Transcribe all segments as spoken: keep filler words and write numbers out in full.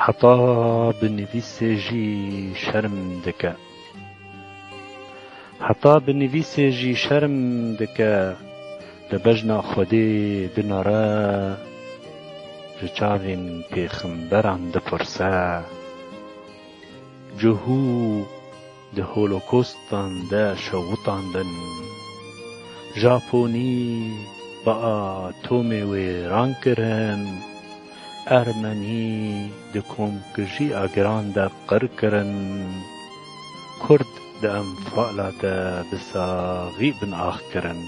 Heta bi nivîsê jî şerm dike. Heta bi nivîsê jî şerm dike, li bejna Xwedê dinere, ji çavên pêxemberan dipirse. Cihû di holokostan de şewitandin. Japonî bi atomê wêran kirin. Ermenî di komkujî agiran de qir kirin. Kurd di enfala de bi saxî bin ax kirin.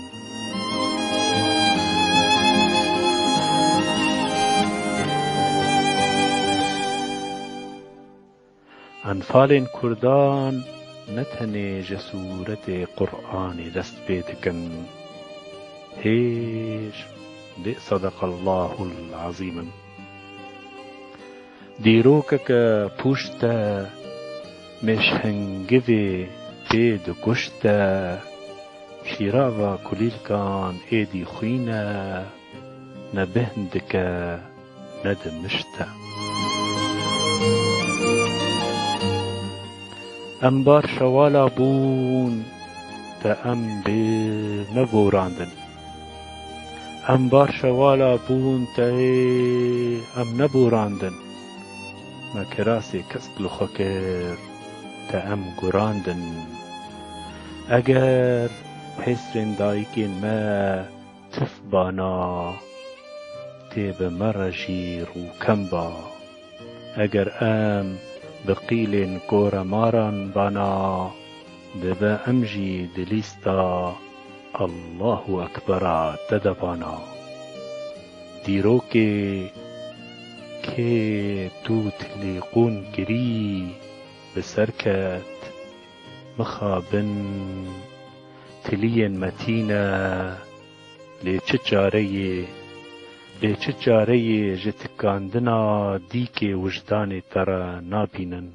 Enfalên Kurdan ne tenê ji sûretê Quranê dest pê dikin. Hêj lê sedeqallahul azîm in. Dîrokeke pûşt e, mêşhingivê tê dikuşte, şîrava kulîlkan êdî xwîn e, ne bêhn dike, ne dimişte. Em bar şewala bûn, te em bê neborandin. Em bar şewala bûn, te em neborandin. Me kirasê kesk li xwe kir, te em gurandin. Eger hêsrên dayikên me tif bana, tê bi me re jî rûkem ba. Eger em bi qîlên koremaran bana, dibe em jî di lîsta Allahu Ekbera te de bana. Dîrokê kê tu tilîqûn kirî, bi ser ket, mixabin, tiliyên me tîne, lê çi çareyê, lê çi çareyê ji tikandina dîkê wijdanê te re nabînin.